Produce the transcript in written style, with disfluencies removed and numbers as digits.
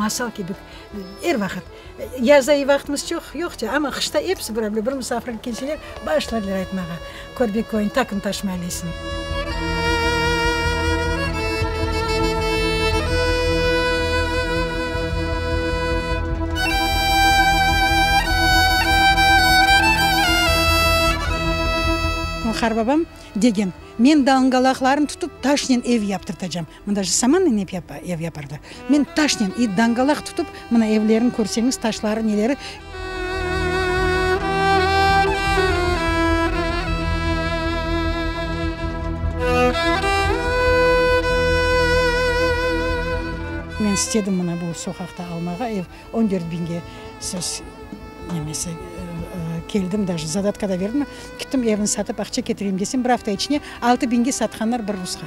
Masal kibi er vaqıt. Yazda iyi vaqtımız çoq yoqça, amma qışta episi bir bir musafir kelseler, başladılar aytmağa, Körbek köyüniñ Takım-Taş maalesiniñ. Qarbabam degen, Men dangalaqlarnı tutıp taşnen ev yaptırtacam. Mında же samannen ev yapardı. Men taşnen i dangalaq tutıp, mına evlerini körseñiz, taşları, neleri. Men istedim mına bu soqaqta almağa ev, on dört biñge söz nemesi keldim, daje zadatka da berdim. Kittim evni satıp aqça ketireyim desem, bir afta içine altı biñge satqanlar bir rusqa.